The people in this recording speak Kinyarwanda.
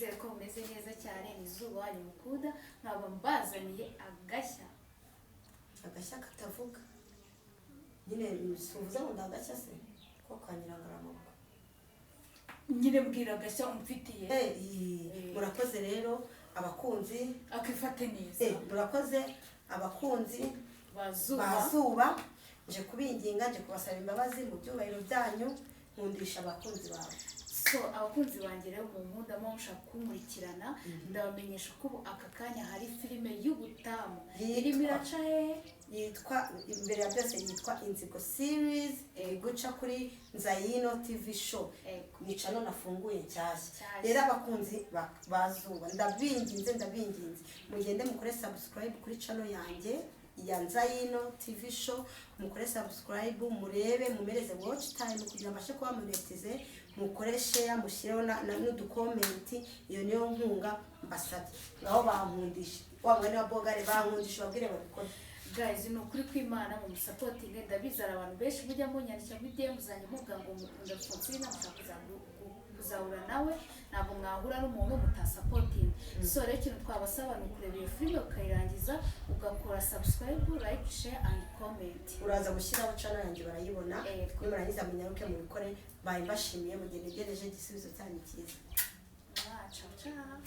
Nizere ko mumeze neza cyane. Ni Izuba wanyu mukunda, nkaba mbazaniye agashya. Agashya katavuga nyine, suvuze ngo ndagashya se ko kanyirangaramaboko. Nyine mbwira agashya umfitiye. Murakoze rero abakunzi. Akifate neza. Murakoze abakunzi bazuba. Bazuba, nje kubinginga, nje kubasaba imbabazi mu byubahiro byanyu. Nkundisha abakunzi bawe. So abakunzi banjye rero mu nkunda mo mushaka kunkurikirana, ndabamenyesha ko ubu aka kanya hari filime y'ubutamu irimo iraca hehe? Yitwa, imbere ya byose, yitwa Inzigo Series, iri guca kuri Nzayino TV Show. Ni channel nafunguye nshyashya. Nshyashya. Rero abakunzi ba Zuba, ndabinginze, ndabinginze, mugende mukore subscribe kuri channel yanjye ya Nzayino TV Show. Mukore subscribe, murebe, mumereze watch time kugira ngo mbashe kuba monetize. Mukore share, mushyireho n'uducomment. Iyo niyo nkunga mbasabye. Ngaho bankundisha wa mwene wa bogare, bankundisha, babwire babikore. Guys, ni ukuri kw'Imana mu musupportinge. Ndabizi hari abantu benshi mujya munyandikira muri DM zanjye muvuga ngo mukunda Alphonsine, mushaka kuzahura nawe. Ntabwo mwahura n'umuntu mutasupportinga. So rero ikintu twabasaba ni ukureba iyo filime ukayirangiza, ugakora subscribe, like, share and comment. Uraza gushyiraho channel yanjye barayibona. Yego. Nimurangiza munyaruke mubikore. Baye mbashimiye mu gihe ntegereje igisubizo cyanyu cyiza. Ciao ciao.